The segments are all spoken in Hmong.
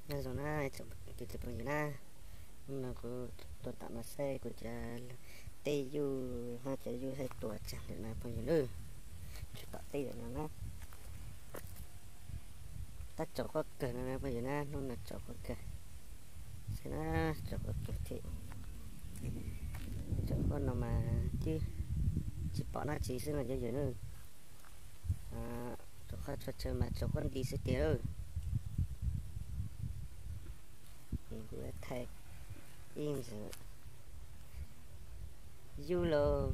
Nyob zoo na, ib tsoom phooj ywg na, hnub no kuv tuaj tom no saib kuv cov teb yuj, hmab cov yuj haj tuaj tsawg lawm no phooj ywg nawb. Tsis tom teb lawm no na. Tab tsaus quaj kawg no phooj ywg na, hnub no tsaus quaj kawg. Saib na, tsaus quaj kawg thiab. Tsaus quaj no mas twb tsis pom dab tsi xwb no cov yawg na. Rau qhov tso chaw mas tsaus quaj nti xwb tiag. Kuv thaij ib ntsis yuj los,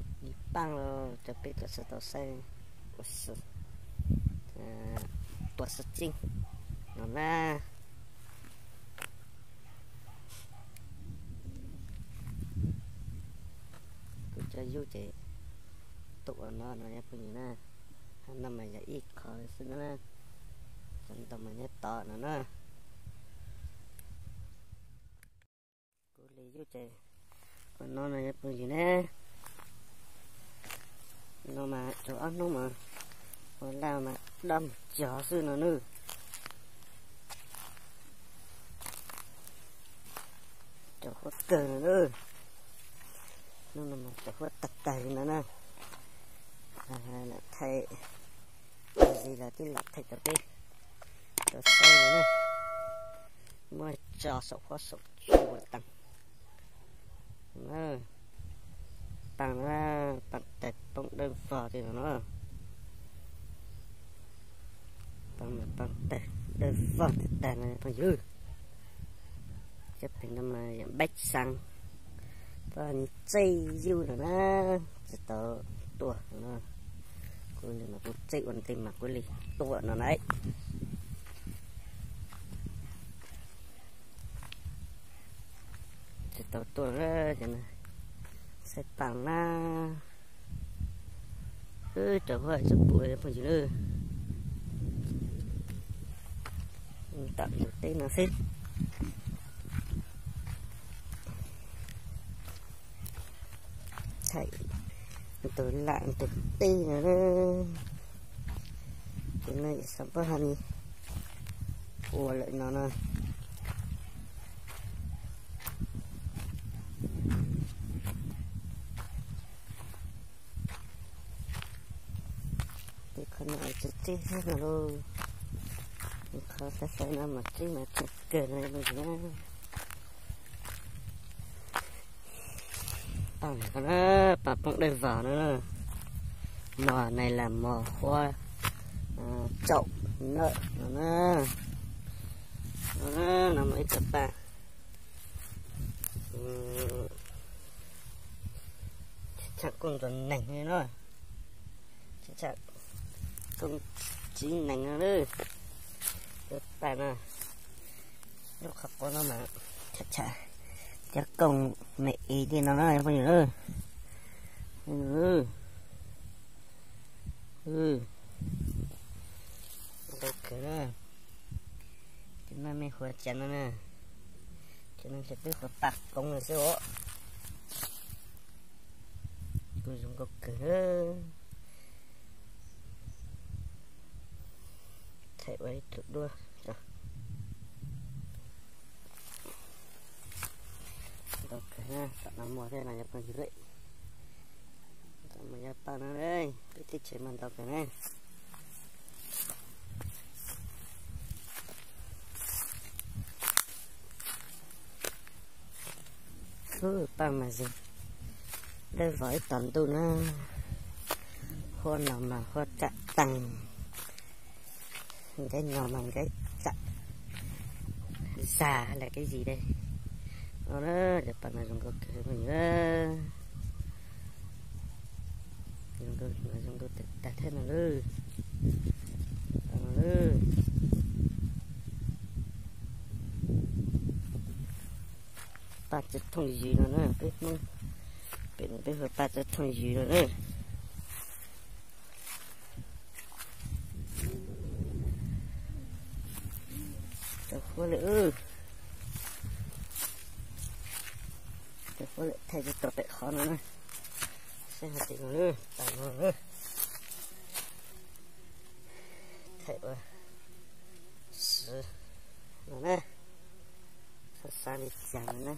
paaj los rau peb tau saib, tau saib ua si, tua si tseeb no na. Kuv cov yuj ces tuaj ua no no cov phooj ywg na. Hab no mas yog ib qho xwb na, cov ntoo mas nyob tod no na. Kuv li yuj ces ua no no cov phooj ywg na. No mas tau ob hnub mas ua laj mas dob mus cog xwb no nawb. Tsaus quaj kawg no nawb. Hnub no mas tsaus quaj tag tag li no na. Lam thaij, ua si los twb lam thaij rau peb tau saib no na. Muab tso saum huab saum cua taag. Paaj na, paaj tawg poob dawb vog tiag no na. Paaj mas paaj tawg dawb vog tag tag no phooj ywg. Cov pem no mas yog npeb xaa, poj niam txij yuj no na, tsis tau tuaj no. Kuv li mas kuv txij ua ntej mas kuv li tuaj no na. Tsis tau tuaj, saib paaj na. Wb rau huab tsis pum phooj ywg na. Tam ntug teb no xwb. Thaij ntug lam ntug teb no. Ces no xam pab ha ni ua lawm no no. Ces qhov no tsis txib thiab no lauj. Qhov saib saib no mas txib mas tseem kawg no na. Paaj no, paaj poob dawb vog no na. Mos nais las mos huab tsaum nawb no na. No mas ib co paaj tshaj kooj ntxuav neeg li no. Tshaj kooj tsiv neeg no lawm. Paaj no, lub qhov quav no mas tshaj tshaj cov kooj me es li no na phooj ywg. Ntau kawg na. Cov no mej huav cas no na. Cov no ces peb huav paj koob no xwb os. Kuj zoo nkauj kawg. Thaij ua ib tug duab. Ntau kawg na, tom no muaj thiab no cov phooj ywg. Tom no yog paaj no, peb teb chaws mas ntau kawg na. Paaj mas zoo, dawb vog ib tog ntuj na. Huab no mas huab tsam taag, nkaib no mas nkaib tsam zag lawm kab zis dab. No na, cov paaj no zoo nkauj kawg phooj ywg. Zoo nkauj, zoo nkauj tag tag thiab no lawm. Paaj txiv thooj ywg no na, peb Hmoob pem no peb hu paaj txiv thooj ywg no na. Tau huab lawm, tau huab lawm, thaij tsis tau pem qhov no na. Saib hais tias no, tau no, thaij ua si no na. Xav li cas na,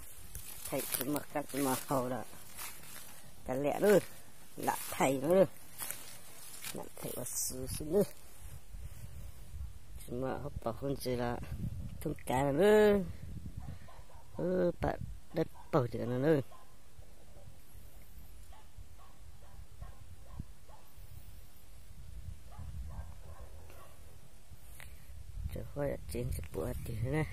thaij tsis muaj kab tsis muaj hau lawm, kav liam lawm, lam thaij na, lam thaij ua si xwb nawb. Tsis muaj hauv paus hauv ntsis los thoob kav no na, pam dawb paug tias no na. Tseem huab yam tsev tsis pum tiag na.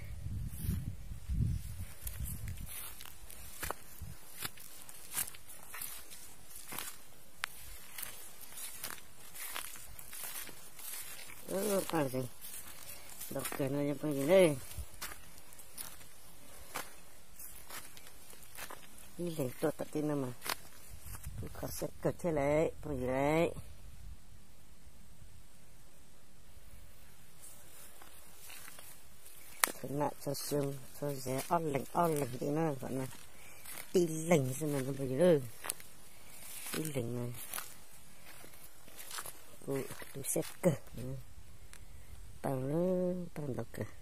Paj zeeg ntau kawg no cov phooj ywg na. Ib leeg tuaj tom tib no mas kuj kho siab kawg thiab lauj phooj ywg lauj. Thaij nam tso xyoo tso zes ob leeg ob leeg li no, kom no tib leeg xwb no phooj ywg lauj. Tib leeg no kuj tu siab kawg. Paj, paj ntau kawg.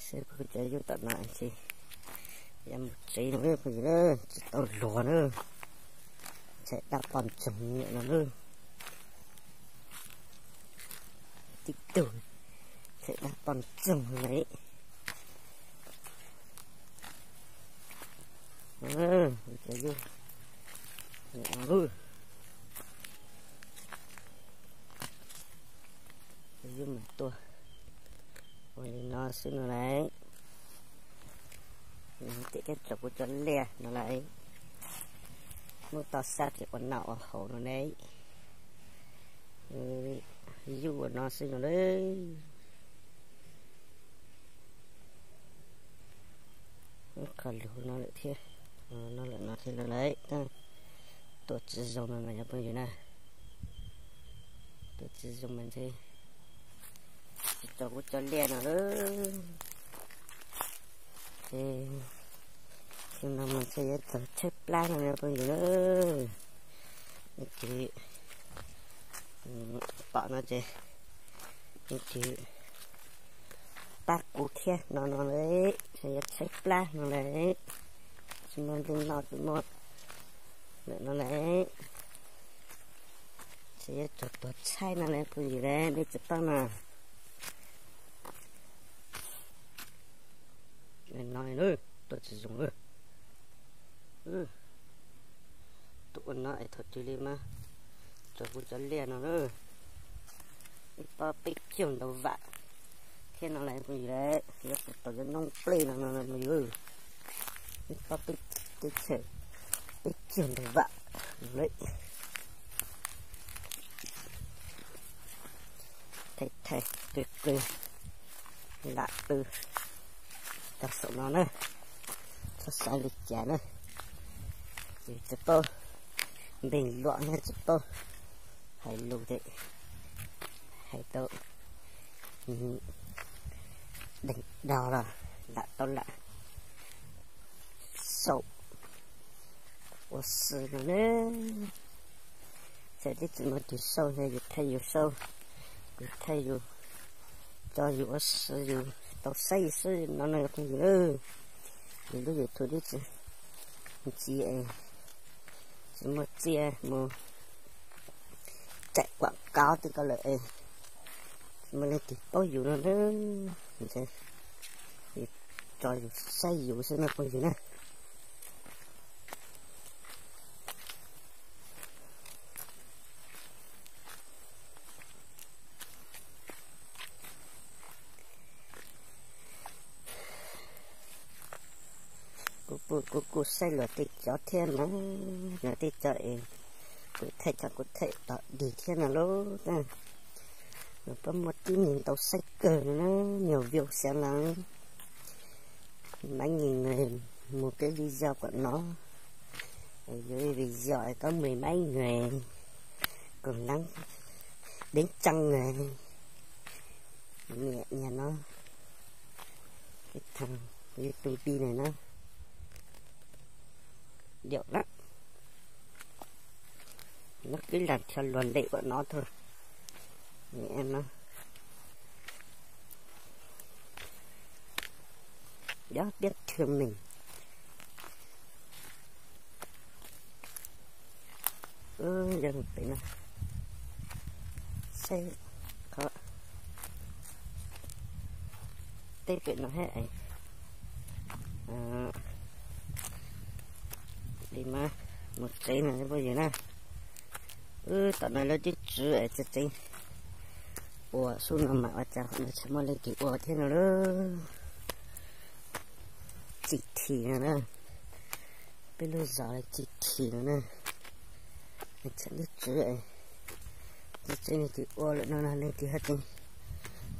Seb kuv cov yug tom no tsis, yog mus tsev no phooj ywg na, tsis tau luag na. Ntshai dab poj ntxoog nyiam no na. Tib tug ntshai dab poj ntxoog li. Cov yug, cov yug mas tuaj ua li no xwb no lauj. Tiam thiab tso kuv cov liaj no lauj. Hnub toj sab tsis ua noj ua haus no ne. Yug ua no xwb no lauj. Qhov lug no lawm thiab, no lawm no thiab no lauj. Tuaj tsis zoo no mas cov phooj ywg na, tuaj tsis zoo mas ntshe tsis tso kuv cov liaj no lauj. Ces no mas ntshe yuav txog tshaib plab no cov phooj ywg na. Ces pom no ces ces pab kuv thiab no no lauj, ntshe yuav tshaib plab no lauj. Tsis muaj nqi noj tsis muaj lawm no lauj. Ntshe yuav tsum tuag tshaib no lauj phooj ywg lauj, nej tsis paub no. No tuaj tsis zoo lawm. Tuaj ua no es thaum twg li mas tso kuv cov liaj no na. Ib pob peb caug ntau vam thiab no lauj phooj ywg lauj, yuav tau cov noob plej no no phooj ywg. Ib pob peb, teb chaws peb caug ntau vam lauj. Thaij thaij qw qw lam qw tag saum no na, txhob xav li cas na. Ces tsis paub npeeg luam na, tsis paub hais lus ces hais tau deeg dog los lam tau lam xaum ua si no na. Txawm twb tsis muaj tus sau no yus thaij yus sau, yus thaij yus, tso yus ua si yus tau saib xwb no na phooj ywg. Yus lub YouTube twb tsis ntxiv, tsis muaj txiaj mus cais kuam kav tej ko lawm es tsis muaj leej twg paub yus no na. Ntshe yus tso yus saib yus xwb no phooj ywg na. Kuv kuj saib luag tej cov thiab na, luag tej cov es kuv thaij cov kuv thaij tau dig thiab no lauj. Nws puas muaj tib neeg ntau saib kawg no na, nyuag view xeev lawm. Mấy nghìn người mus cái video của nó, video có mười mấy người, còn lắm đến trăm người. Mẹ nhà nó, cái thằng YouTube này nó điệu lắm. Nyob qib las thiab luag ntev ua no tag no. Nyob tiab thw meem. Yog pem no, saib qhov teb pem no thiab es li mas mus tsev no phooj ywg na. Wb tom no lawv twb tswv es tseem ua xub no mas ua cas qhov no tsis muaj leej twg ua thiab no lauj. Tsis thim no na, peb lub zos tsis thim no na. Tseem twb tswv es tsis tseem leej twg ua lawm no na, leej twg haj tseem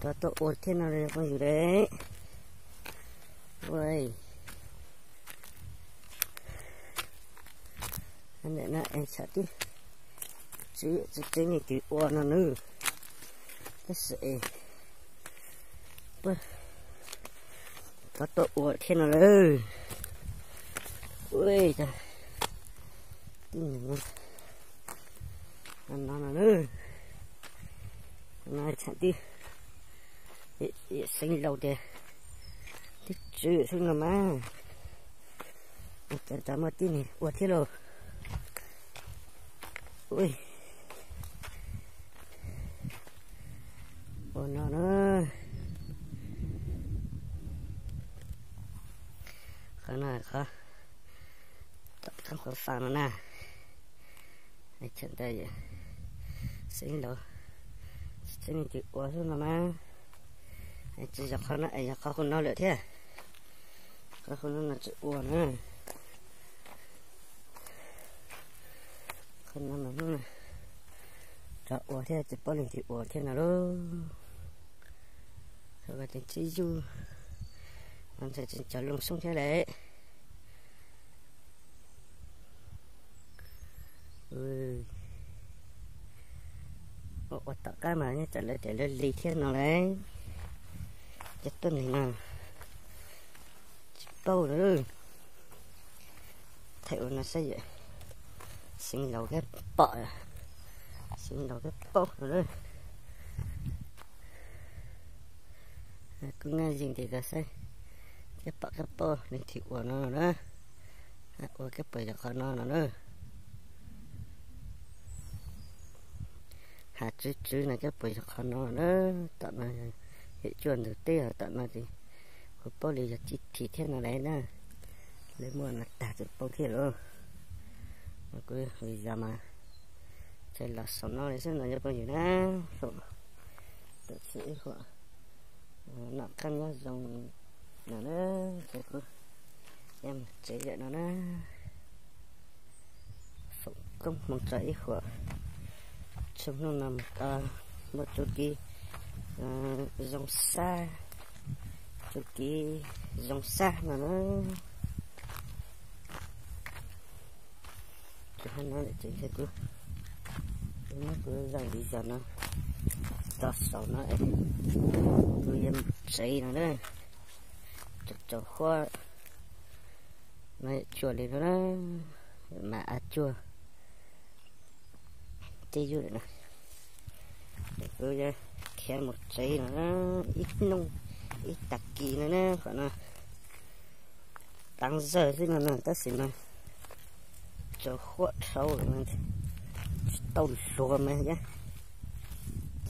rov tuaj ua thiab no phooj ywg lauj. Ua ntawm no es tseem twb tswv tsis tseem leej twg ua no nawb. Tab sis es puag rov tuaj ua thiab no lauj. Ua cas tib neeg no no na, no tseem twb xeev laus tias twb tswv xwb no mas, cas rov muaj tib neeg ua thiab lauj. Ua no na, qhov no qhov tom qab qhov faj no na. Tseem ntawd xeev laus tsis tseem leej twg ua xwb no mas, tsis yog qhov no es yog qhov qub no lawm thiab. Qhov qub no no tsis ua na. Qhov no mas hnub no rov ua thiab tsis paub leej twg ua thiab no lauj. Qhov ko ces tsib yub no ntshai tseem cov loo xoob thiab lawm. Ua tom qab mas nyob tsam lawv tias lawv li thiab no lauj. Cov tuab neeg no tsis paub lawm. Thaij ua no saib yawm, xeev laus thiab pom, xeev laus thiab paub no lauj. Kuv nyob ze ntawm ko saib thiab pom thiab paub leej twg ua no na. Ua kab puas yog qhov no no na. Has tswv tswv no kab puas yog qhov no na. Tom no yog cuaj ntug teb, tom no ces kuv paub li yog tsis thim thiab no lawm na. Lawv muaj no tag tsis paub thiab lauj. Kuv vim yog mas tseem los saum no li xwb no cov phooj ywg na. Tam sim ib huam noj qab nyob zoo no na, ces kuv yuav mus tsev lawm no na. Foom koob hmoov tso ib huam, tsoo hnub no mus tau muaj txuj kev zoo sab, txuj kev zoo sab no na. Ces hab no ces ntshe kuv, kuv muab kuv zaj video no tso saum no, kuv yuav mus tsev no na. Tsaus huab no, cuag li no na, mas av cuag tib yub no, kuv yuav khiav mus tsev no na, ib hnub ib tag kis no na, qhov no taav zawg xwb no na, tab sis mas tsaus huab dhau, tsis tau hluas mas thiab,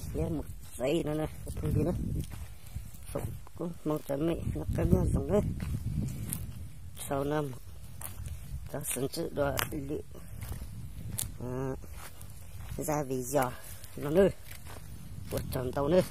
khiav mus tsev no na phooj ywg na. Foom koob hmoov tso mej noj qab nyob zoo na. Sau no cov xwm txwm dua lwm zaj video no nawb. Ua tsaug ntau nawb.